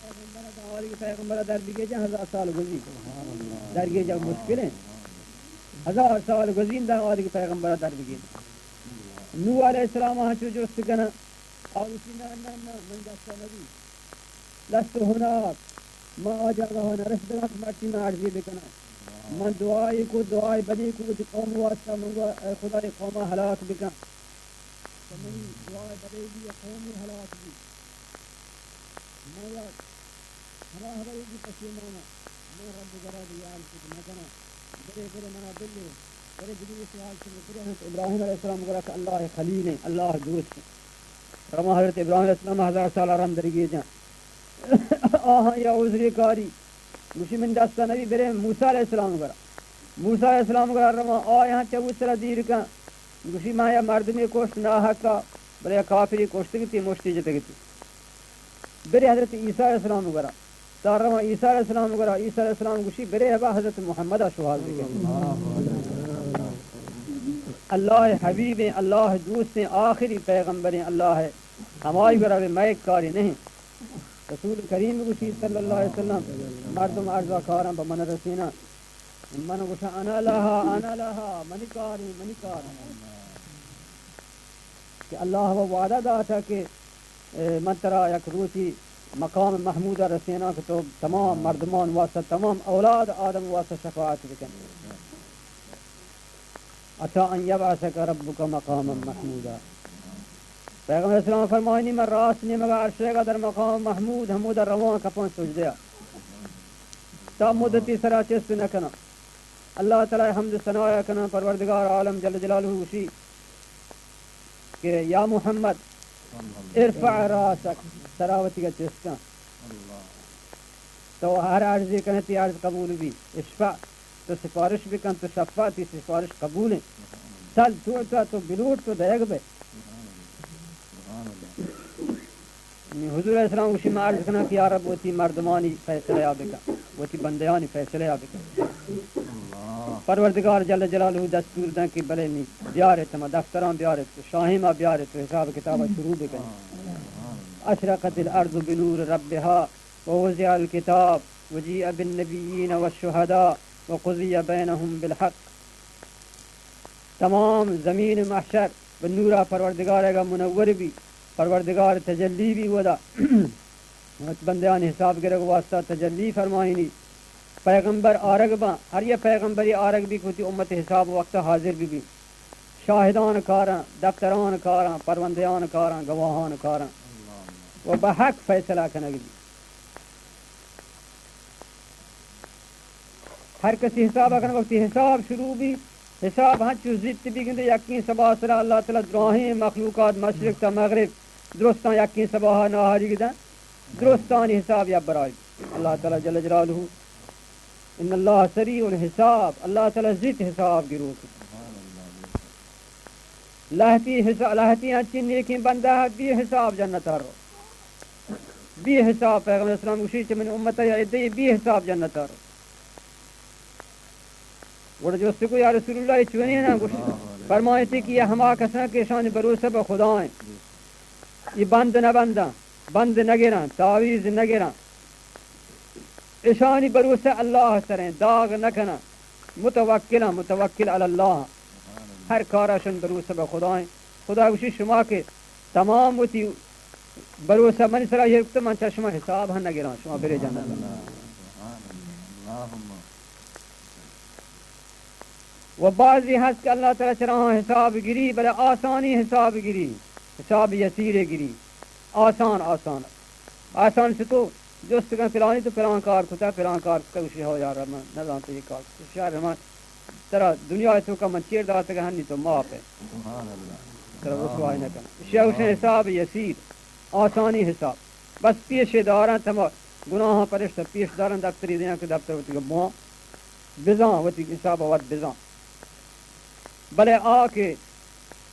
پیغمبر ءَ داں آدگہ پیغمبر ءَ در بگیجاں، ہزار سال گوزی۔ در گیجگ مشکل ایں۔ ہزار سال گوزی داں آدگہ پیغمبر ءَ در بگیجاں۔ نوح علیہ السلام ءَ ہنچو جست کناں، آ گوشی، نہ، نہ، نہ، من دست ءَ نبی۔ لست ہناک، من آ جاگہ ءَ نہ رسدگاں کہ مرچی من عرضے بکناں۔ من دعائے کو، دعائے بدے کو، وتی قوم واسطہ من گو، اے خدا، اے قوم ءَ ہلاک بکن۔ تو منی دعائے بدے بی، اے قوم ہلاک بی۔ من یک ہما ہبرے گی پشیماناں، من رب ءِ گورا دیال کت نہ کناں۔ برے، برے منا بلے، برے بدون سوال شمے برے۔ حضرت ابراہیم علیہ السلام گورا کہ اللہ ءِ خلیل ایں، اللہ ءِ دوست ایں۔ رواں حضرت ابراہیم علیہ السلام ہزار سال آرام درگیجاں۔ آہاں یا عذرے کاری، گوشی من دستا نبی، برے موسی علیہ السلام گورا۔ موسی علیہ السلام گورا رواں، آیاں چہ سرا دیر کن، گوشی ما یا مردمے کشت ناحقا، بلے یا کافری کشتگتی، مشتی جتگتی۔ برے حضرت عیسی علیہ السلام گورا۔ تا رواں عیسی علیہ السلام گورا، عیسی علیہ السلام گوشی، برے ابا حضرت محمد ءَ شوہاز بکن۔ اللہ ءِ حبیب ایں، اللہ ءِ دوست ایں، آخری پیغمبر ایں، اللہ ءِ، ہمائی گورا بے مئے کاری نہیں۔ رسول کریم گوشی صلی اللہ علیہ وسلم، مردم عرضا کاراں بہ من رسیناں، من گوشاں انا لہا، انا لہا، منی کار ایں، منی کار ایں۔ کہ اللہ ءَ وعدہ داتا کہ، اے، من ترا یک روچی مقام محمود ءَ رسیناں کہ تو تمام مردمان واسطہ، تمام اولاد آدم واسطہ شفاعت بکن۔ عسیٰ ان یبعثک ربک مقاما محمودا۔ پیغمبر اسلام فرمائنی، من راست نیمگا عرشیگا در مقام محمود ہمودا رواں کپاں سجدہ ءَ۔ تا مدتی سرا چست نہ کناں۔ اللہ تعالی حمد و ثنا کناں، پروردگار عالم جل جلالہ گوشی کہ یا محمد، ارفع راسک، سرا وتیگا چست کن۔ تو ہر عرضے کنے، تی عرض قبول بی۔ اشفع، تو سفارش بکن، تو شفع، تی سفارش قبول ایں۔ سل، تو، تو، تو بلوٹ، تو دیگ بے۔ حضور علیہ السلام گوشی، من عرض کناں کہ یا رب، وتی مردمانی فیصلہ یا بکن، وتی بندیانی فیصلہ یا بکن۔ پروردگار جل جلالہ دستور دن کہ بلے نی بیارت، ہما دفتراں بیارت، شاہیں ما بیارت، حساب کتابا شروع بکن۔ اشرقت الارض بنور ربها ووضع الکتاب وجیء بالنبیین والشہداء وقضی بینهم بالحق۔ تمام زمین محشر بہ نورا پروردگارئیگا منور بی، پروردگار تجلی بی اودا۔ وت بندیان حساب گرگ واسطہ تجلی فرمائینی۔ پیغمبر آرگ باں، ہر یک پیغمبری آرگ بی کہ وتی امت حساب وقتا حاضر بی بی۔ شاہدان کاراں، دفتران کاراں، پروندیان کاراں، گواہان کاراں۔ و بہ حق فیصلہ کنگ بی۔ ہر کسی حساب کنگ، وقتی حساب شروع بی، حساب ہنچو زیت بی گندے یقین سبا سرا اللہ تعالی دراہیں مخلوقات مشرق تا مغرب درستاں یقین سبا ناہاری گدن، درستانی حساب یا برائی۔ اللہ تعالی جل جلالہ، ان اللہ سریع الحساب، اللہ تعالی زیت حساب گروک۔ لہتی حساب، لہتی انچیں نیکیں بندہ بے حساب جنت ءَ رو۔ بے حساب، پیغمبر اسلام گوشی، چہ من امت یا عدے بے حساب جنت ءَ رو۔ گڑا جست کو، یا رسول اللہ، اے چونیں نا؟ گوش، فرمائیتی کہ یہ ہما کساں کہ اشانی بھروسہ بہ خدا ایں۔ یہ بند نہ بنداں، بند نہ گراں، تعویذ نہ گراں۔ اشانی بھروسہ اللہ سر ایں، داغ نہ کناں، متوکلاں، متوکل علی اللہ۔ ہر کارا شن بھروسہ بہ خدا ایں۔ خدا گوشی، شما کہ تمام وتی بھروسہ منی سرا یہ کتو، من چہ شما حساب ہم نہ گراں، شما برے جنت۔ و بعضی ہست کہ اللہ تعالی چراہاں حساب گری، بلے آسانی حساب گری، حساب یسیر گری، آسان، آسان۔ آسان چطور؟ جست کن، پلانی تو پلان کار کتا، پلان کار کتا، گوشی، ہو یار، من نزانت یہ کار کتا۔ شر من ترا دنیا توکا من چیر داتگ، ہنی تو معاف ئے۔ ترا رسوائی نہ کن۔ اشیا گوشن حساب یسیر، آسانی حساب۔ بس پیش دارن، تما گناہاں پرشتہ پیش دارن، دفتری دیاں کہ دفتر وتی بوان۔ بزاں وتی حساب وت بزاں۔ بلے آ کہ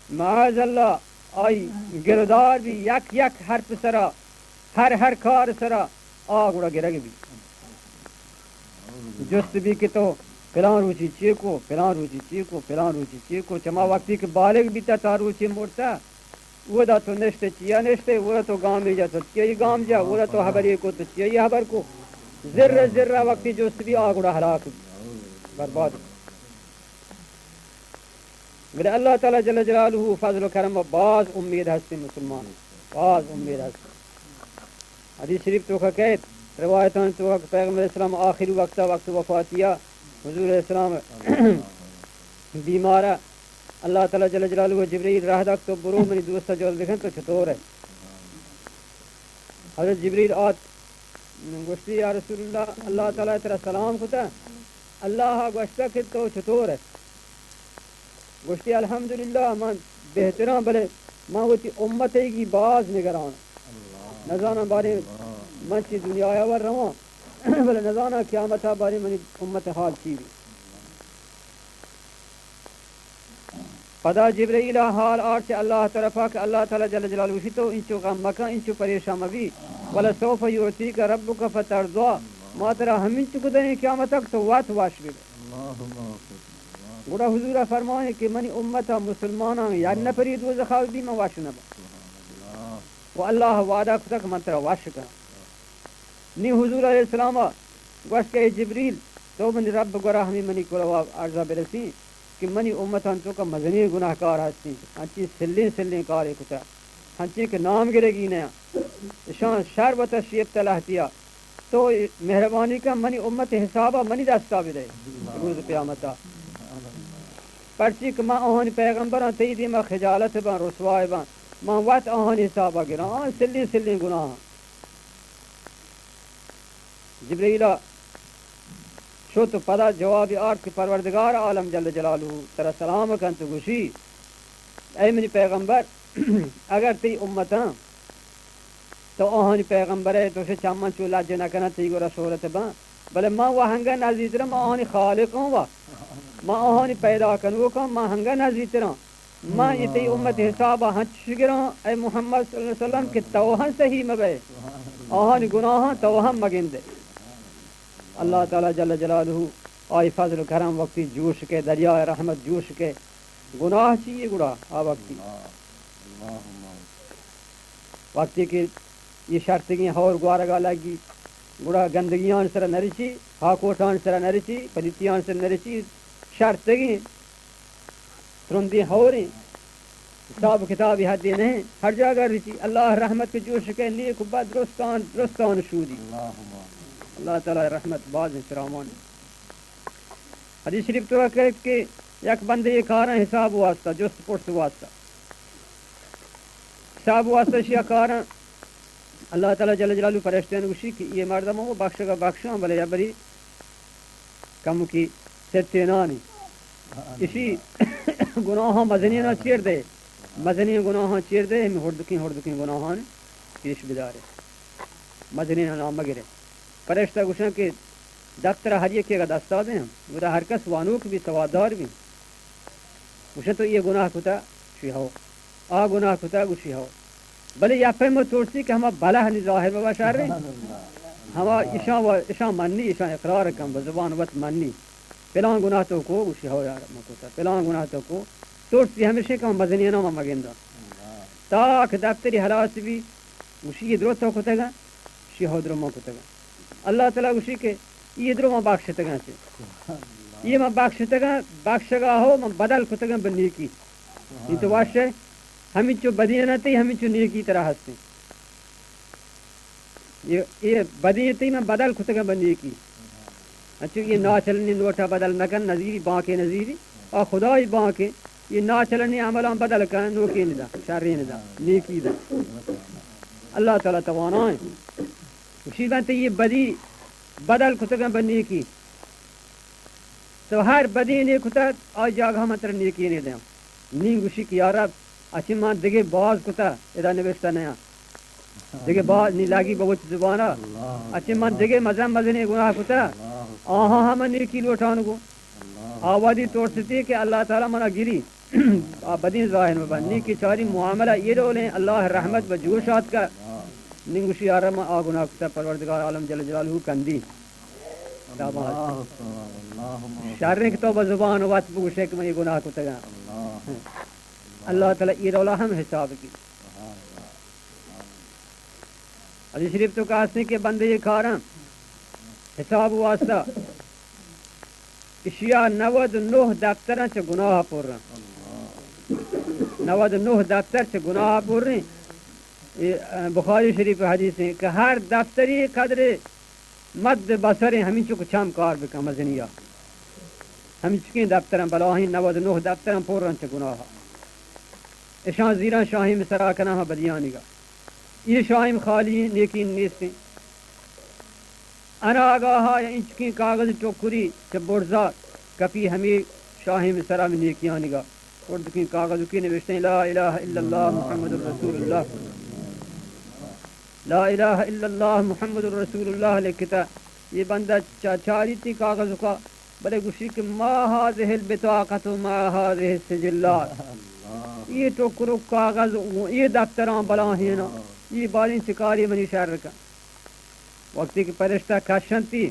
معاذ اللہ آئی گردار بی، یک یک حرف سرا، ہر ہر کار سرا، آ گڑا گرگ بی۔ جست بی کہ تو پلان روچی چی کو، پلان روچی چی کو، پلان روچی چی کو۔ چما وقتی کہ بالغ بیتا تا روچی مرتا، اودا تو نشتے چیا نشتے، اودا تو گامے جا تو چیا گام جا، اودا تو حبرے کو تو چیا حبر کو۔ ذرہ ذرہ وقتی جست بی آ گڑا ہلاک بی، برباد بی۔ بلے اللہ تعالی جل جلالہ فضل و کرم و باز امید ہستی مسلمان، باز امید ہستی۔ حدیث شریف توکا کئیت، روایتانی توکا کہ پیغمبر اسلام آخری وقتا، وقت وفاتیا، حضور اسلام بیمارا، اللہ تعالی جل جلالہ جبرائیل راہ دات تو برو منی دوستا جست بکن تو چطور ئے؟ حضرت جبرائیل آت، گوشتی، یا رسول اللہ، اللہ تعالی ترا سلام کتا، اللہ گوشتا کہ تو چطور ئے؟ گوشتی، الحمدللہ، من بہتراں، بلے من وتی امت ء گی باز نگران۔ نزاناں باریں من چی دنیا ء ور رواں، بلے نزاناں قیامت ء باریں منی امت ء حال چی بی۔ پدا جبرائیل ء حال آرت چہ اللہ طرفا کہ اللہ تعالی جل جلالہ گوشی، تو انچو غم مکن، انچو پریشان مبی، ولسوف یعطیک ربک فترضی، ما ترا ہمینچو دئیں قیامت ء تو وت وش ببے۔ گڑا حضور ء فرمائیں کہ منی امت ء مسلماناں یک نفری دوزخ ء بی من وش نہ باں۔ و اللہ وعدہ کتگ من ترا وش کناں۔ نی حضور علیہ السلام ء گوشت کہ اے جبریل، تو منی رب گورا ہمیں منی کلوا عرضہ برسی کہ منی امتان توکا مزنیں گناہکار ہستیں، انچیں سلیں سلیں کارے کتہ، انچیں کہ نام گرگی نہ، اشان شر وتا شیپتہ لہتیا۔ تو مہربانی کن منی امت حسابا منی دستا بدے روز قیامتا۔ پرچی کہ من آہانی پیغمبراں تئی دیما خجالت باں، رسوائے باں، من وت آہانی حسابا گراں، آہاں سلیں سلیں گناہاں۔ جبرائیلا شت و پدا جوابی آرت کہ پروردگار عالم جل جلالہ ترا سلام کنت و گوشی، اے منی پیغمبر، اگر تئی امتاں تو آہانی پیغمبر ئے، تو شے چمن چو لج نہ کناں، تئی گورا شہرت باں، بلے من و ہنگا نزیتراں، من آہانی خالقاں و من آہانی پیدا کنوکاں، من ہنگا نزیتراں۔ من اے تئی امت حسابا ہنچش گراں، اے محمد صلی اللہ علیہ وسلم، کہ تو ہم سہی مبئے، آہانی گناہاں تو ہم مگندئے۔ اللہ تعالی جل جلالہ آئی فضل و کرم وقتی جوش کے، دریائے رحمت جوش کے، گناہ چی ئے گڑا آ وقتی؟ وقتی کہ یہ شرتگیں ہور گوارگا لگی، گڑا گندگیان سر نرچی، ہاکوٹان سر نرچی، پلیتیان سر نرچی، شرتگیں ترندیں ہوریں، حساب کتابی حدے نہ، ہر جاگہ رچی۔ اللہ رحمت کے جوش کے، نیک و بد، درستان، درستان شودی۔ اللہ تعالی رحمت باز فراوان۔ حدیث شریف تو کہت کہ یک بندے کاراں حساب واسطہ، جست پرس واسطہ، حساب واسطہ شیا کاراں۔ اللہ تعالی جل جلالہ فرشتیان گوشی کہ یہ مردم وہ بخشگا بخشاں، بلے یا بری کمکی ستینانی۔ اشی گناہاں مزنینا چیر دے، مزنین گناہاں چیر دے، ہمیں ہردکیں ہردکیں گناہان پیش بدارے، مزنین نام مگرے۔ فرشتہ گوشن کہ دفتر ہر یکے کا دستا دیں، وہ ہر کس وانوک بھی سوادار بھی۔ گوشن تو یہ گناہ کتا؟ شی ہو۔ آ گناہ کتا؟ گوشی ہو۔ بلے یا پیم ترسی کہ ہما بلہ نی ظاہر ببا شر۔ ہما اشاں و، اشاں منی، اشاں اقرار کن، بہ زبان وت منی۔ پلان گناہ تو کو؟ گوشی ہو یار، من کتا۔ پلان گناہ تو کو؟ ترسی ہمیشہ کہ من مزنینا من مگندا۔ تا کہ دفتری ہلاس بی، گوشی یہ درو تو کتگا؟ شی ہو درو من کتگا۔ اللہ تعالی گوشی کہ یہ درو من بخشتگاں چے۔ یہ من بخشتگاں، بخشگا ہو من بدل کتگاں بہ نیکی۔ یہ تو واشے، ہمینچو بدی نہ تئی، ہمینچو نیکی ترا ہستے۔ یہ، یہ بدی تئی من بدل کتگاں بہ نیکی۔ اچھا، یہ ناچلنی نوٹا بدل نہ کن، نزیری، بانکے نزیری، آ خدائی بانکے، یہ ناچلنی عملان بدل کن، نوکی ندا، شرین دا، نیکی دا۔ اللہ تعالی توانائیں۔ اسی بنت یہ بدی بدل کتگاں بہ نیکی۔ تو ہر بدی نے کتا، آ جاگہ من ترا نیکی نے دیاں۔ نی گوشی کہ یا رب، اچی من دگہ باز کتا، ادا نوشتہ نیاں۔ دگہ باز نی لگی بہ وتی زبانا۔ اچی من دگہ مزن مزنیں گناہ کتا، آہاں ہم نیکی لوٹان گو۔ آ وہدی ترستی کہ اللہ تعالی منا گری۔ آ بدیں ظاہر مبن۔ نی کہ چاری معاملہ یہ ڈولیں، اللہ رحمت بہ جوش آتکا۔ نی گوشی، یار، من آ گناہ کتا، پروردگار عالم جل جلالہ کندی۔ شریں کہ تو بہ زبان وت بگوشے کہ من یہ گناہ کتگا۔ اللہ تعالی یہ ڈولا ہم حساب کی۔ حدیث شریف توکا ہستیں کہ بندے یہ کاراں حساب واسطہ اشیا نود و نہ دفتراں چہ گناہ پراں۔ نود و نہ دفتر چہ گناہ پریں۔ اے، آ، بخاری شریف حدیث ہیں کہ ہر دفتری قدر مد بصر ہیں، ہمینچو کہ چم کار بکن مزنیا۔ ہمینچکیں دفتراں بلاہیں نود و نہ دفتراں پراں چہ گناہ۔ اشان زیراں شاہیں سرا کناں بدیانیگا۔ یہ شاہیں خالی نیکی نیستیں۔ اناگاہا یا انچکیں کاغذ ٹکری چہ برزا کپی ہمے شاہیں سرا نیکیانیگا۔ اردکیں کاغذ کی نوشتیں لا الہ الا اللہ محمد رسول اللہ۔ لا الہ الا اللہ محمد رسول اللہ لکھتا۔ یہ بندہ چا-، چاری تی کاغذ کا، بلے گوشی کہ ما هذه البطاقة و ما هذه السجلات۔ یہ ٹکر و کاغذ و یہ دفتراں بلاہینا، یہ باریں چکاری منی شر کن۔ وقتی کہ پرشتہ کشنتی،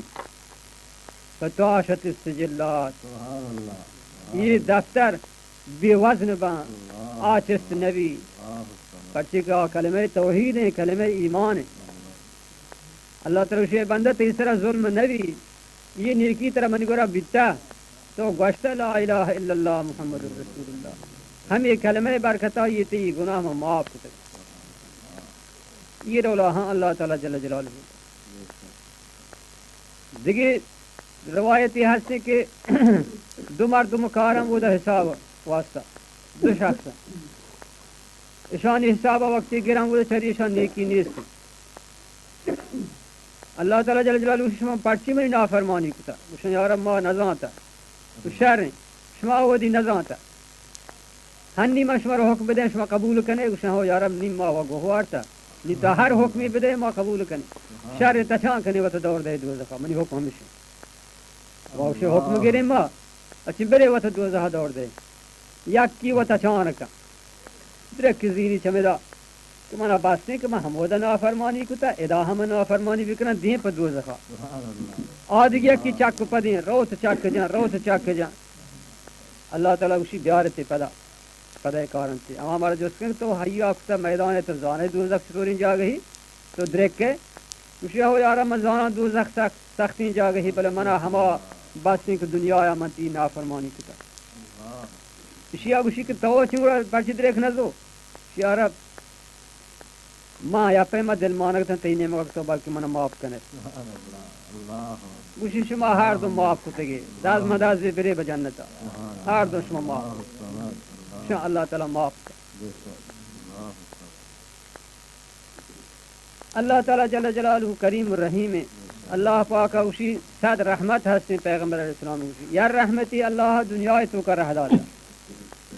فطاشت السجلات۔ سبحان اللہ۔ یہ دفتر بے وزن بن، آ چست نبی۔ پرچی کہ آ کلمہ توحید ہیں، کلمہ ایمان ہیں۔ اللہ تعالی شے بندہ تئی سرا ظلم نبی۔ یہ نیکی ترا منی گورا بیتا، تو گوشتا لا الہ الا اللہ محمد رسول اللہ۔ ہمیں کلمہ برکتا یہ تئی گناہ ما معاف کتگ۔ یہ ڈولا ہاں اللہ تعالی جل جلالہ۔ دگہ روایتی ہستیں کہ دو مردم کارم وہ دا حساب واسطہ، دو شخص۔ اشانی حساب وقتی گرم وہ چری اشان نیکی نیست۔ اللہ تعالی جل جلالہ شما پرچی منی نافرمانی کتا؟ گوشن یا رب ما نزانتا۔ تو شر ہیں۔ شما ودی نزانتا۔ ہنی من شما را حکم بدیں، شما قبول کنے؟ گوشن ہو یا رب، نی ما و گوہوارتا۔ نی تو ہر حکمی بدے، ما قبول کنیں۔ شر تچان کنے وت دور دے دوزخا، منی حکم ہمیشہ۔ و اشی حکم گریں ما، اچی برے وت دوزخا دور دے۔ یکی وت اچان کن۔ درک زیری چمدا۔ کہ منا بستیں کہ من ہمودا نافرمانی کتا، ادا ہم نافرمانی بکنن، دیں پہ دوزخا۔ آ دگہ یکی چک پدیں، روت چک جن، روت چک جن۔ اللہ تعالی گوشی بیارتے پدا۔ پدا اے کار انت۔ اما مارا جست کن تو حیا کتا میدان، تو زانے دوزخ چطوریں جاگہی؟ تو درکے؟ گوشی ہو یارا من زاناں دوزخ سخت، سختیں جاگہی، بلے منا ہما بستیں کہ دنیا من تی نافرمانی کتا۔ اشیا گوشی کہ تو چنگا پرچی درک نزو؟ اشیا رب ما یا پیما دل مانگتن تئی نیمگا تو بلکہ منا معاف کنے۔ سبحان اللہ، اللہ اکبر۔ گوشی شما ہر دو معاف کتگے، داز مداز برے بہ جنتا۔ سبحان اللہ۔ ہر دو شما معاف۔ اللہ اکبر۔ شما اللہ تعالی معاف کن۔ بے شک۔ اللہ اکبر۔ اللہ تعالی جل جلالہ کریم الرحیم ہے۔ اللہ پاک اوشی صد رحمت ہستیں پیغمبر علیہ السلام اوشی۔ یا رحمتی اللہ دنیا توکا رہ داتا۔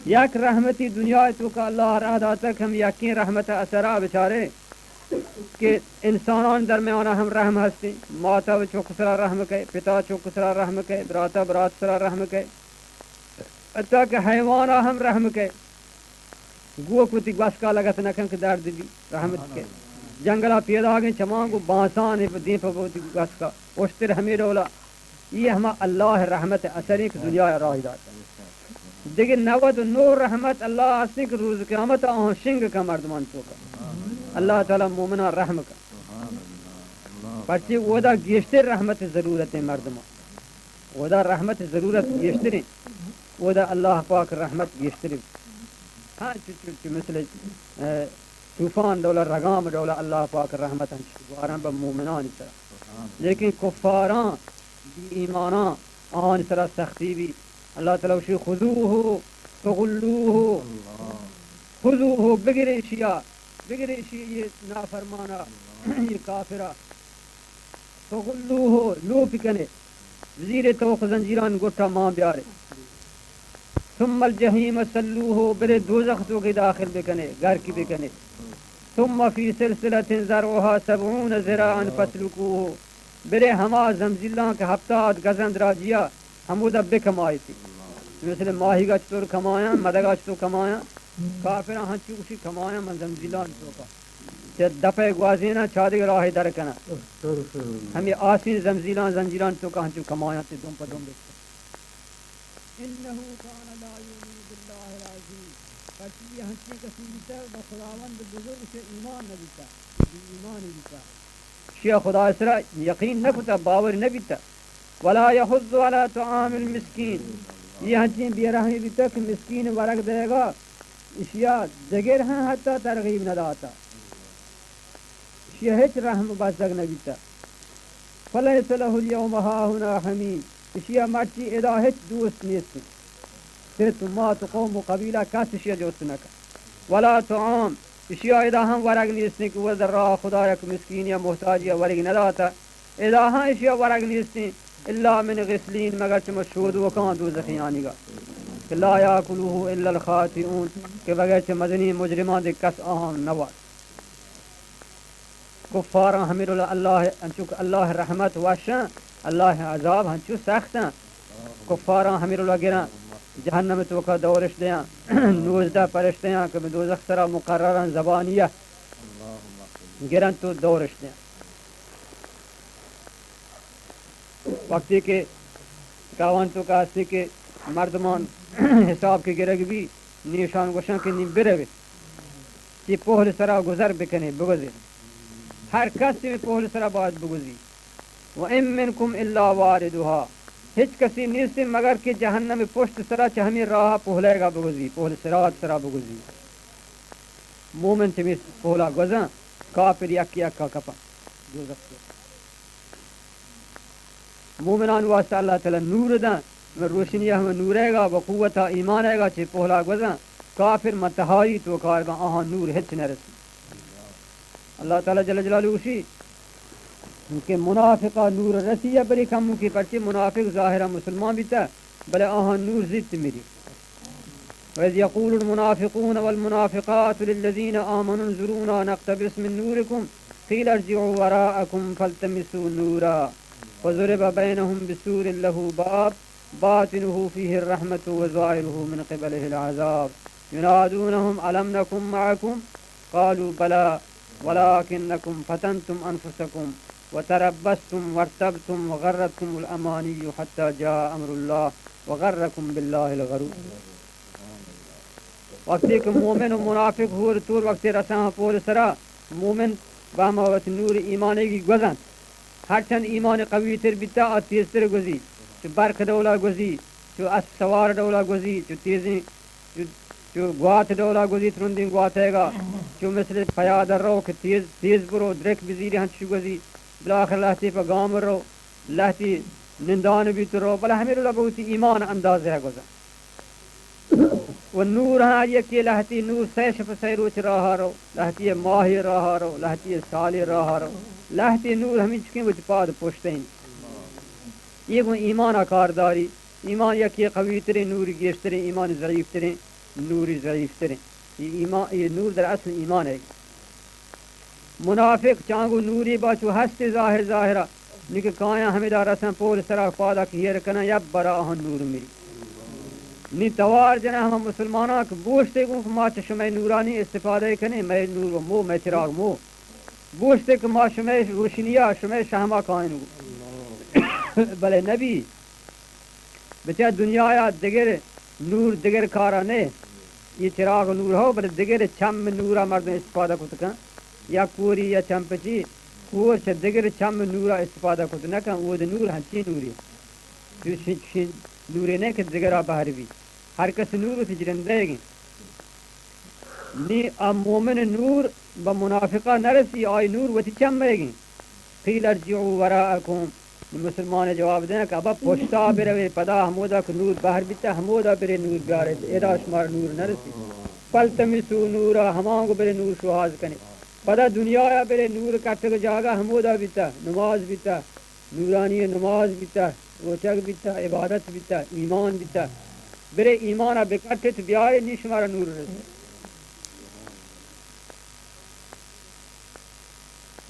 یک رحمتی دنیا توکا اللہ راہ داتگ، ہم یکیں رحمت اثرا بچارے کہ انسانان درمیانا ہم رحم ہستی، ماتا و چک سرا رحم کئے، پتا چک سرا رحم کئے، براتا برات سرا رحم کئے، حتی کہ حیوانا ہم رحم کئے۔ گوک وتی گوسکا لگت نہ کن کہ درد بی، رحمت کئے۔ جنگلا پیداگیں چمان گو بانسان دیم پہ وتی گوسکا۔ اشتر ہمے ڈولا۔ یہ ہما اللہ رحمت اثریں کہ دنیا راہ داتا۔ دگہ نود و نو رحمت اللہ ہستیں کہ روز قیامت آہاں شنگ کن مردمان توکا۔ اللہ تعالی مومنان رحم کن۔ پرچے اودا گیشتر رحمت ضرورت مردمان۔ اودا رحمت ضرورت گیشتریں۔ اودا اللہ پاک رحمت گیشتریں۔ ہاں، چو، چو، چو مثل، اے، طوفان ڈولا، رگام ڈولا اللہ پاک رحمت ہنچ گواران بہ مومنانی سرا۔ لیکن کفاران، بی ایمانان، آن سرا سختی بی۔ اللہ تعالی وشی خذوه فغلوه۔ خذوه، بگرے شیا، بگرے شی یہ نافرمانا، یہ کافرا۔ فغلوه، لوپ کنے، زیر توق زنجیران گٹا مان بیارے۔ ثم الجحیم صلوه، برے دوزخ توکے داخل بکنے، گرک بکنے۔ ثم فی سلسلة ذرعها سبعون ذراعا فاسلکوه، برے ہما زمزیلاں کہ ہپتاد گزن دراجیا ہمودا بکمائیتی۔ مثل ماہیگا چطور کمایاں، مدگا چطور کمایاں، کافراں ہنچو گوشی کمایاں من زمزیلان توکا۔ چہ دپے گوازیناں چادگ راہ در کناں۔ ہمے آسین زمزیلان زنجیران توکا ہنچو کمایاں تے دم پہ دم بکن۔ انه کان لا یؤمن بالله العظیم۔ پرچی یہ ہنچیں کسی بیتہ بہ خداوند بزرگ چہ ایمان نہ بیتہ۔ بے ایمان بیتا، اشیا خدا سرا یقین نہ کتا، باور نہ بیتا۔ ولا يحض على طعام المسكين، یہ ہنچیں بے رحمی بیتا کہ مسکین ورگ دے گا، اشیا دگر ہم حتی ترغیب نہ داتا، اشیا ہچ رحم بزگ نہ بیتا۔ فليس له اليوم هاهنا حميم، اشیا مرچی ادا ہچ دوست نیست۔ صرف مات قوم و قبیلہ کس اشیا جست نہ کن۔ ولا طعام، اشیا ادا ہم ورگ نیست کہ وہ در راہ خدا یک مسکین یا محتاج یا ورگ نہ داتا۔ ادا ہم اشیا ورگ نیست، الا من غسلین، مگر چمو شودوکاں دوزخیانیگا، کہ لا يأكله الا الخاطئون، کہ بغیر چہ مزنیں مجرمان دے کس آہاں نہ وارت۔ کفاراں ہمے ڈول اللہ، انچو کہ اللہ رحمت وشاں، اللہ عذاب ہنچو سختاں۔ کفاراں ہمے ڈول گراں، جہنم توکا دورش دیاں، نوزدہ پرشتیاں کہ بہ دوزخ سرا مقرراں زبانیہ گرنت و دورش دیاں۔ وقتی کہ تاوان توکا ہستی کہ مردمان حساب کہ گرگ بی، نیشان گوشن کہ نی بروے، چی پہل سرا گزر بکنے، بگزے۔ ہر کس چی پہل سرا باید بگزی۔ وإن منكم إلا واردها، ہچ کسی نیست مگر کہ جہنم پشت سرا چہ ہمیں راہ پہلے گا بگزی، پہل صراط سرا بگزی۔ مومن چمی پہلا گوزاں، کافر یک یکا کپاں دوزخ۔ مومنان واسطہ اللہ تعالی نور داں، ہمے روشنی، ہمے نورے گا، و قوت ایمان گا چہ پہلا گوزاں۔ کافر متہاری توکا گا، آہاں نور ہچ نہ رسی۔ اللہ تعالی جل جلالہ گوشی کہ منافقا نور رسی یا بری کم کی، پرچی منافق ظاہرا مسلمان بیتا، بلے آہاں نور زیت میری۔ وإذ يقول المنافقون والمنافقات للذين آمنوا انظرونا نقتبس من نوركم قيل ارجعوا وراءكم فالتمسوا نورا فضرب بينهم بسور له باب باطنه فيه الرحمة وظاهره من قبله العذاب ينادونهم ألم نكن معكم قالوا بلى ولكنكم فتنتم أنفسكم وتربصتم وارتبتم وغرتكم الأماني حتى جاء أمر الله وغركم بالله الغرور۔ وقتی کہ مومن و منافق ہور تور وقتی رساں پول سرا، مومن بہما وت نور ایمانے گی گوزنت۔ ہرچند ایمان قوی تر بیتا، آ تیزتر گوزی، چو برق ڈولا گوزی، چو اسپ سوار ڈولا گوزی، چو تیزیں، چو، چو گوات ڈولا گوزی، ترندیں گواتیگا، چو مثل پیادہ رو کہ تیز، تیز برو، درک بزیری، ہنچو گوزی، بلاخر لہتے پہ گام رو، لہتے نندان بیت رو، بلے ہمے رولا بہ وتی ایمان اندازہ گوزن۔ و نور ہاں یکے لہتی نور سئے شپ سئے روچ راہا رو، لہتی ماہی راہا رو، لہتی سالی راہا رو، لہتی نور ہمینچکیں وتی پاد پشتیں۔ یہ گوں ایمان کارداری، ایمان یکے قوی تریں، نور گیشتریں، ایمان ضعیف تریں، نوری ضعیف تریں۔ یہ ایمان، یہ نور در اصل ایمان ہے۔ منافق چانگو نوری با چو ہستی ظاہر ظاہرا، نی کہ کایاں ہمیدا رسن پول سرا پادا کہ ہیر کنن، یک برا آہن نور مری۔ نی توار جنن ہما مسلماناں کہ بوشتے گوں کہ ما چہ شمئے نورانی استفادہ کنیں، مئے نور و مو، مئے چراغ مو۔ بوشتے کہ ما شمئے روشنیا، شمئے شہما کائن گوں۔ بلے نبی، بچار دنیایا دگر نور دگر کارا نہ، یہ چراغ نور ہو، بلے دگر چم نورا مردم استفادہ کت کن۔ یا کوری یا چمپچی، کور چہ دگر چم نورا استفادہ کت نہ کن، اود نور ہنچی نوری۔ چو شین، شین نورے نہ کہ دگرا بہر بی۔ ہر کس نور وتی جرندہ گیں۔ نی آ مومن نور بہ منافقا نرسی، آئی نور وتی چم ئیگیں۔ قیل ارجعوا وراءکم، نی مسلمان جواب دیں کہ ابا پشتا بروے، پدا ہمودا کہ نور بہر بیتا، ہمودا برے نور بیارے، ادا شمار نور نرسی۔ فالتمسوا نورا، ہمانگو برے نور شوہاز کنے۔ پدا دنیایا برے نور کٹگ جاگہ ہمودا بیتا، نماز بیتا۔ نورانی نماز بیتا، روچگ بیتا، عبادت بیتا، ایمان بیتا۔ برے ایمانا بکٹت بیارے، نی شمارا نور رسے۔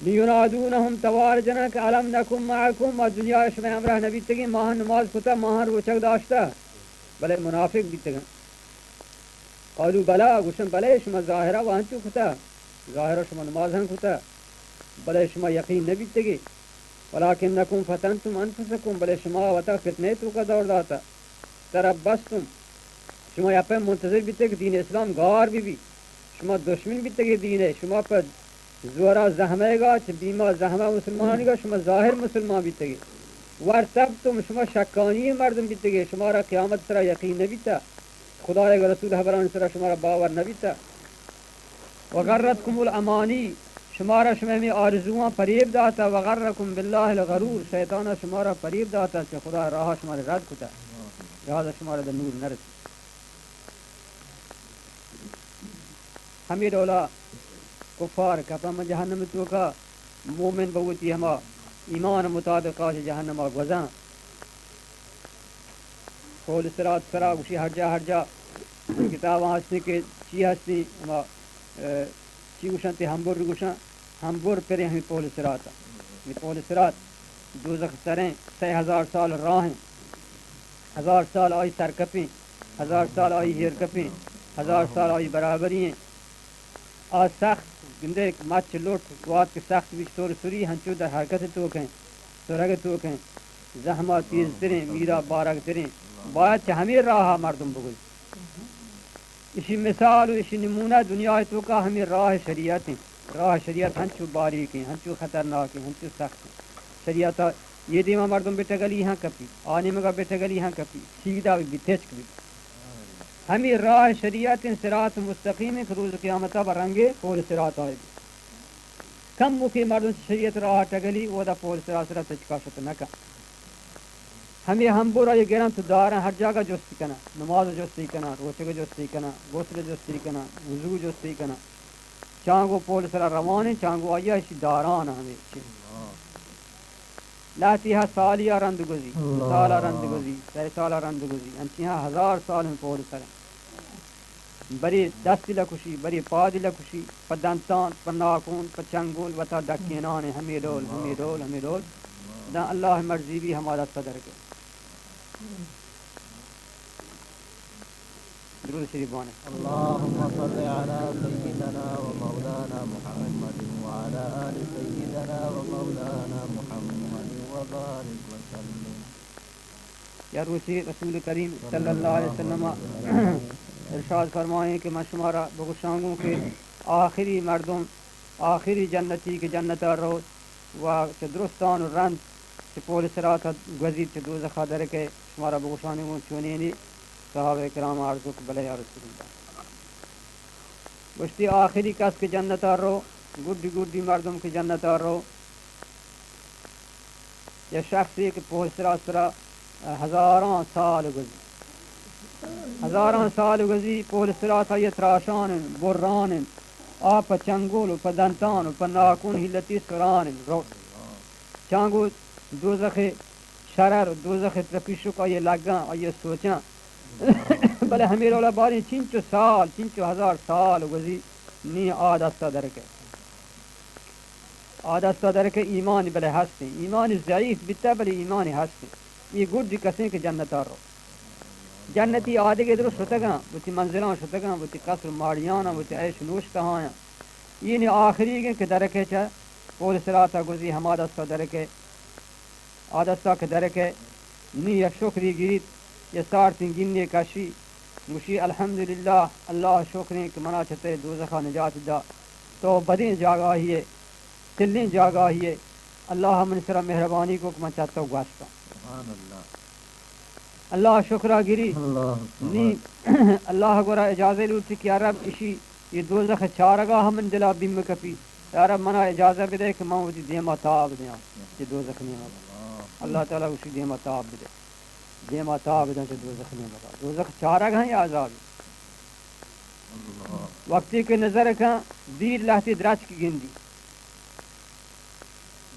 لیونادونہم، توار جنن کہ الم نکن معکم، ما دنیا شمئے ہمراہ نبیتگیں، ماہاں نماز کتا، ماہاں روچگ داشتا، بلے منافق بیتگن۔ قالوا بلی، گوشن بلے، شما ظاہرا وانچو کتا، ظاہرا شما نماز ہم کتا، بلے شما یقین نہ بیتگی۔ ولکنکم فتنتم انفسکم، بلے شما وتا فتنہ توکا دور داتا۔ تربصتم، شما یپے منتظر بیتگ دین اسلام گار بی بی، شما دشمن بیتگی دینے، شما پہ زورا زہمئیگا، چہ بیما زہمہ مسلمانانیگا شما ظاہر مسلمان بیتگے۔ وارتبتم، شما شکانی مردم بیتگے، شمارا قیامت سرا یقین نبیتا، خدایگ رسول حبران سرا شمارا باور نبیتا۔ وغرتکم الامانی، شمارا شمئے ہمے آرزوان پریب داتا، وغرکم باللہ الغرور، شیطانا شمارا پریب داتا، چہ خدا راہا شمارا رد کتا، لہذا شمارا در نور نرسی۔ ہمے ڈولا کفار کپن من جہنم توکا، مومن بہ وتی ہما ایمان مطابقا چہ جہنما گوزاں۔ پول صراط سرا گوشی ہر جا، ہر جا کتاباں ہستیں کہ چی ہستیں، ہما، اے، چی گوشن تے ہمبر گوشن، ہمبر پریں ہمیں پول صراط۔ یہ پول صراط دوزخ سریں، سئے ہزار سال راہیں، ہزار سال آئی سرکپیں، ہزار سال آئی ہیرکپیں، ہزار سال آئی برابری ہیں۔ آ سخت، گندے مچ لوٹ گوات کہ سخت بیت، سر سری ہنچو در حرکت توکیں، سرگ توکیں، زہما تیزتریں، میرا بارگتریں، باید چہ ہمیں راہا مردم بگوز۔ اشی مثال و اشی نمونہ دنیا توکا ہمیں راہ شریعت ہیں۔ راہ شریعت ہنچو باریکیں، ہنچو خطرناکیں، ہنچو سختیں۔ شریعت یہ دیما مردم بٹگلی ہاں کپی، آ نیمگا بٹگلی ہاں کپی، سیدھا بی، بی تچک بی۔ ہمیں راہ شریعت ہیں، صراط مستقیم ہیں کہ روز قیامتا بہ رنگے پول صراط آئے بی۔ کم مکے مردم چہ شریعت راہ ٹگلی، اودا پول صراط سرا تچکا شت نکا۔ ہمیں ہمبر آئی گرن تو دارن ہر جاگہ جستی کنن، نماز جستی کنن، روچگ جستی کنن، غسل جستی کنن، وضو جستی کنن۔ چانگو پول سرا روانیں، چانگو آئی اشی داران ہمیں چی۔ لہتی ہا سالی ء رند گوزی، دو سال ء رند گوزی، سئے سال ء رند گوزی، انچی ہا ہزار سال ہم پول سر انت۔ برے دستی لکشی، برے پادی لکشی، پہ دنتان، پہ ناکون، پہ چنگول، وتا ڈکینان، ہمے ڈول، ہمے ڈول، ہمے ڈول۔ داں اللہ مرضی بی ہما دستا درکے۔ درود شریف بوانیں۔ اللهم صل على سيدنا ومولانا محمد وعلى آل سيدنا ومولانا محمد وبارك وسلم۔ یا روچے رسول کریم صلی اللہ علیہ وسلم ارشاد فرمائیں کہ من شمارا بگوشاں گوں کہ آخری مردم، آخری جنتی کہ جنتا روت و چہ درستان و رند چہ پول صراط ء گوزیت، چہ دوزخ ء درکئے، شمارا بگوشانے گوں چونینے؟ صحابہ کرام عرض کو کہ بلے یا رسول اللہ۔ گوشتی، آخری کس کہ جنت ء رو، گڈی گڈی مردم کہ جنت ء رو، یا شخصے کہ پول صراط سرا ہزاراں سال گوزی، ہزاراں سال گوزی، پول صراط آئی تراشان انت، بران انت، آ پہ چنگول و پہ دنتان و پہ ناکون ہیلتی سران انت، رو۔ چانگو دوزخ شرر و دوزخ ترپیشک آئی لگاں، آئی سوچاں۔ بلے ہمے ڈولا باریں چنچو سال، چنچو ہزار سال گوزی، نی آ دستا درکئے۔ آ دستا درکئے ایمان بلے ہستیں۔ ایمان ضعیف بیتا بلے ایمان ہستیں۔ یہ گڈی کسیں کہ جنتا رو۔ جنتی آدگہ درو شتگاں، وتی منزلاں شتگاں، وتی قصر و ماڑیاناں، وتی عیش نوش تہایاں۔ یہ نی آخری گیں کہ درکئے چہ پول صراطا گوزی ہما دستا درکئے۔ آ دستا کہ درکئے، نی یک شکری گریت، یک سارتیں گینے کشی، گوشی، الحمدللہ، اللہ شکریں کہ منا چہ تئی دوزخا نجات دا۔ تو بدیں جاگاہی ئے، تلیں جاگاہی ئے، اللہ منی سرا مہربانی کو کہ من چہ تو گوستاں۔ سبحان اللہ۔ اللہ شکرا گری۔ اللہ اکبر۔ نی اللہ گورا اجازہ لوٹی کہ یا رب اشی یہ دوزخ چارگا ہم من دلا بیم کپی۔ یا رب منا اجازہ بدے کہ من وتی دیما تاب دیاں چہ دوزخ نیمگا۔ اللہ تعالی گوشی دیما تاب بدے۔ دیما تاب دیاں چہ دوزخ نیمگا۔ دوزخ چارگ ہیں یا عذاب؟ وقتی کہ نظر کن دیر لہتی درچک گندی۔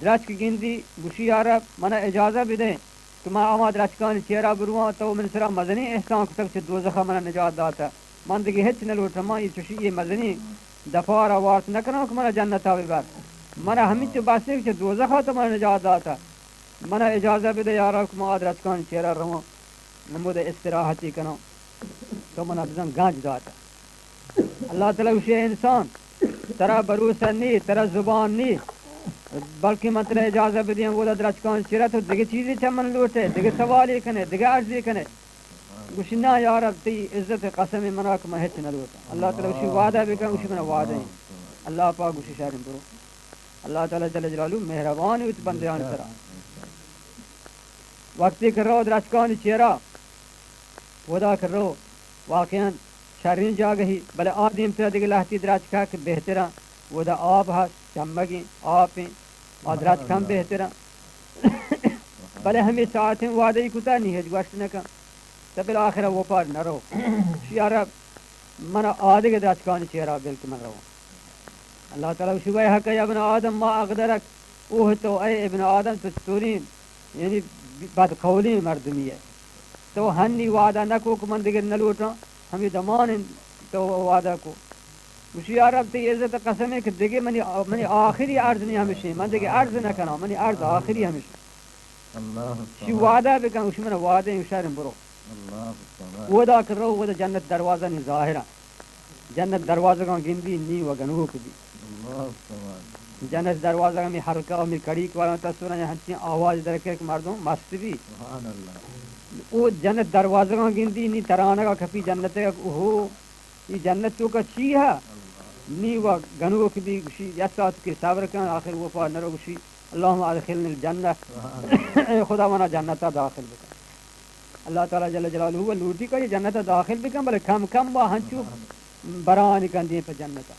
درچک گندی، گوشی، یا رب، منا اجازہ بدے کہ من ہما درچکانی چیرا برواں، تو من سرا مزنیں احسان کتگ، چہ دوزخا منا نجات داتہ۔ من دگہ ہچ نہ لوٹاں، من یہ چشی یہ مزنیں دپارا وارت نہ کناں کہ منا جنتا ببر۔ منا ہمینچو بس انت کہ چہ دوزخا تو منا نجات داتہ۔ منا اجازہ بدے یا رب کہ من آ درچکانی چیرا رواں، ہمودا استراحتی کناں، تو منا بزاں گنج داتہ۔ اللہ تعالی گوشی، اے انسان، ترا بھروسہ نی، ترا زبان نی، بلکہ من ترا اجازہ بدیاں، گودا درچکان چرا تو دگہ چیزے چہ من لوٹے، دگہ سوالے کنے، دگہ عرضے کنے۔ گوشی، نا یا رب، تئی عزت قسم منا کہ من ہچ نہ لوٹاں۔ اللہ تعالی گوشی، وعدہ بکن، گوشی، منا وعدہ ایں۔ اللہ پاک گوشی شریں برو۔ اللہ تعالی جل جلالہ مہربان وتی بندیانی سرا۔ وقتی کہ رو درچکانی چیرا، ودا کہ رو واقعاً شریں جاگہی، بلے آ دیمترا دگہ لہتی درچکا کہ بہترا، ودا آب ہست، چمگیں آپیں، آ درچک ہم بہترا۔ بلے ہمے ساعتیں وعدہ ای کتا نی ہچ گوشت نکن۔ تا بالآخر وپار نہ رو۔ شی عرب، من آدگہ درچکانی چیرا بل کہ من رو۔ اللہ تعالی گوشی، ویحک یا ابن آدم ما اغدرک، اوہ تو اے ابن آدم تو چطوریں، یعنی بدقولیں مردمی ہے۔ تو ہنی وعدہ نہ کو کہ من دگہ نہ لوٹاں، ہمے دمان تو وعدہ کو۔ گوشی، یا رب، تئی عزت قسم ہے کہ دگہ منی، منی آخری عرض نہیں ہمشیں، من دگہ عرض نہ کناں، منی عرض آخری ہمشیں۔ اللہ شی اکبر۔ وعدہ بکن، گوشی، من وعدہ ایں، شریں برو۔ اللہ اکبر۔ ودا کہ رو، ودا جنت دروازہ نی ظاہرہ۔ جنت دروازگاں گندی نی و گنوک بی۔ اللہ اکبر۔ جنت دروازگاں می حلقہ و می کڑی کواراں تسونا ہنچیں آواز درکے کہ مردم مست بی۔ سبحان اللہ۔ او جنت دروازگاں گندی نی ترانگا کپی جنت، اوہو، ای جنت توکا چی ہے؟ نی و گنوک بی، گوشی، یک ساعت کے صبر کن، آخر وپا نرو، گوشی، اللهم ادخلنی الجنہ۔ اے خدا منا جنتا داخل بکن۔ اللہ تعالی جل جلالہ و لوٹی کہ یہ جنتا داخل بکن، بلے کم کم با ہنچو برانی کن دیم پہ جنتا۔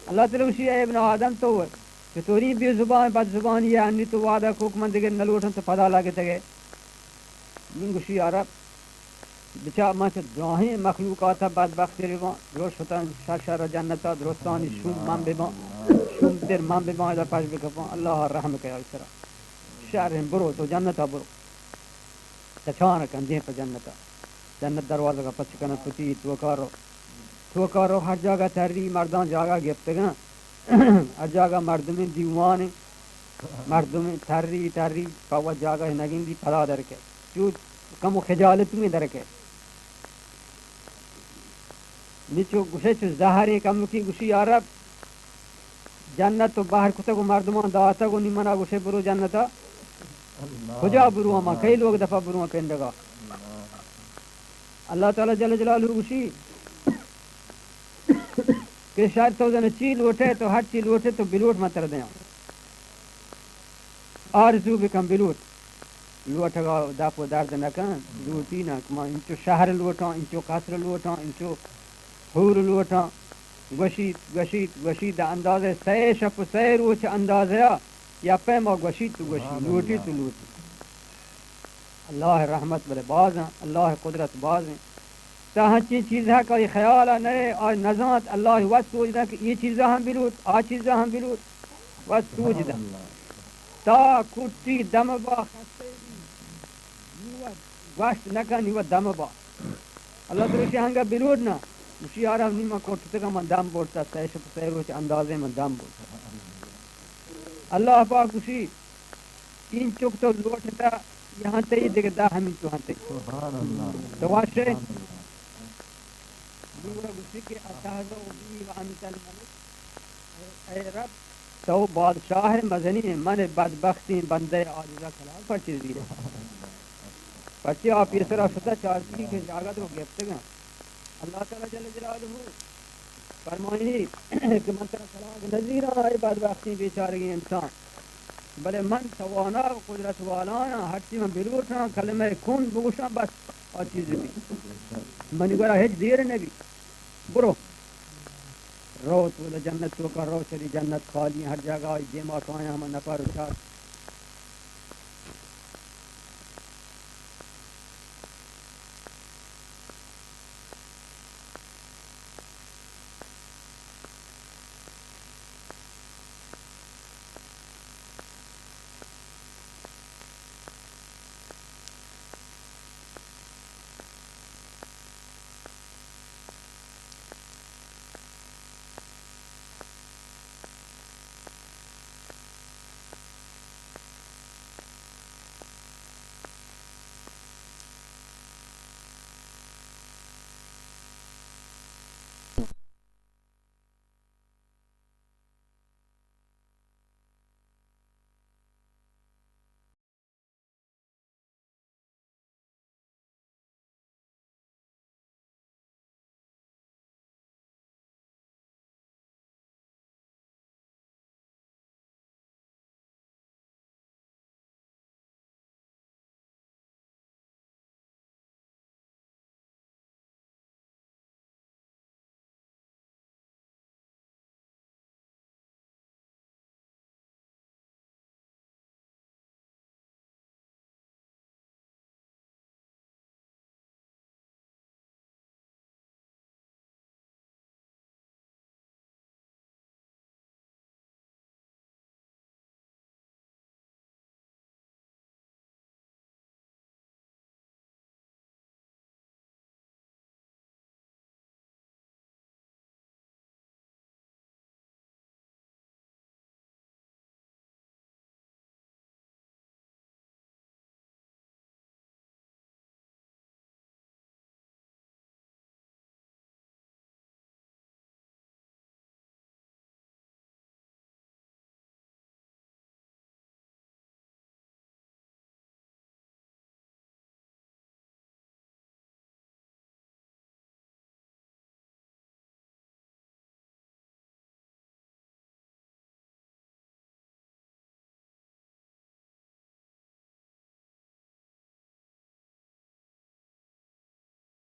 اللہ تعالی گوشی، اے ابن آدم تو چطوری بے زبان، بد زبانی ہے، انی تو وعدہ کو کہ من دگہ نہ لوٹاں تو پدا لگتگے۔ من گوشی، یا رب، بچا من چہ دراہیں مخلوقات بدبخت بباں، درست شتاں شر شر جنتا، درستانی شوم من بباں، شوم تر من بباں، ادا پش بکپاں، اللہ رحم کیا سرا۔ شریں برو تو جنتا برو۔ تچان کن دیم پہ جنتا۔ جنت دروازگا پچ کنن پتی توکا رو۔ توکا رو ہر جاگہ تری مردان جاگہ گپتگن۔ ہر جاگہ مردمیں دیوان، مردمیں تری تری پہ وت جاگہ نگندی پدا درکے۔ چو کمو خجالت میں درکے۔ نی چو گوشے چو زہریں کمکی گوشی، یا رب، جنت تو بہر کتگ و مردمان داتگ و نی منا گوشے برو جنتا۔ اللہ کجا برو ہما، اللہ۔ کئی لوگ دفع برو پنڈگا۔ اللہ۔ اللہ تعالی جل جلالہ گوشی کہ شر تو زن چی لوٹے، تو ہر چی لوٹے تو بلوٹ من تر دیاں۔ آرزو بکن بلوٹ۔ لوٹگا دپ و درد نہ کن، لوٹی نہ کہ من انچو شہر لوٹاں، انچو قصر لوٹاں، انچو حور لوٹاں۔ گوشیت، گوشیت، گوشیت، داں اندازہ سئے شپ و سئے روچ اندازہ یا پیما گوشیت و گوشی، لوٹی تو لوٹی۔ اللہ رحمت بلے بازاں، اللہ قدرت بازیں۔ تا ہنچیں چیز ہے کہ آئی خیال نہ، آئی نزانت، اللہ وت سوچ داں کہ یہ چیزا ہم بلوٹ، آ چیزا ہم بلوٹ، وت سوچ داں۔ تا کٹی دم با خستے بی، نی وت گوشت نہ کن، نی وت دم با۔ اللہ ترشی ہنگا بلوٹ نہ، گوشی، یارا نی من کٹتگا، من دم برتا، سئے شپ سئے روچ اندازے من دم برتا۔ اللہ پاک گوشی، اینچک تو لوٹتا، یہاں تئی دگہ دہ ہمینچو ہنتے۔ سبحان اللہ۔ تو واشے؟ سبحان اللہ۔ نی گڑا گوشی کہ اتہزأ بی و انت الملک، اے رب، تو بادشاہ مزنی، من بدبختیں بندہ عاجزا کلال پرچے زیرے؟ پرچے آ پیسرا شتا چارتی کہ جاگہ تو گپتگاں۔ اللہ تعالی جل جلالہ فرمائنی کہ من ترا کلاگ نزیراں، اے بدبختیں بیچارگیں انسان، بلے من توانا و قدرت والاں، ہرچی من بلوٹاں، کلمہ کن بگوشاں، بس آ چیز بی۔ منی گورا ہچ دیر نبی۔ برو۔ رو تو جنت توکا رو، چلی جنت خالی، ہر جاگہ آئی دیما کایاں ہما نفر و چار۔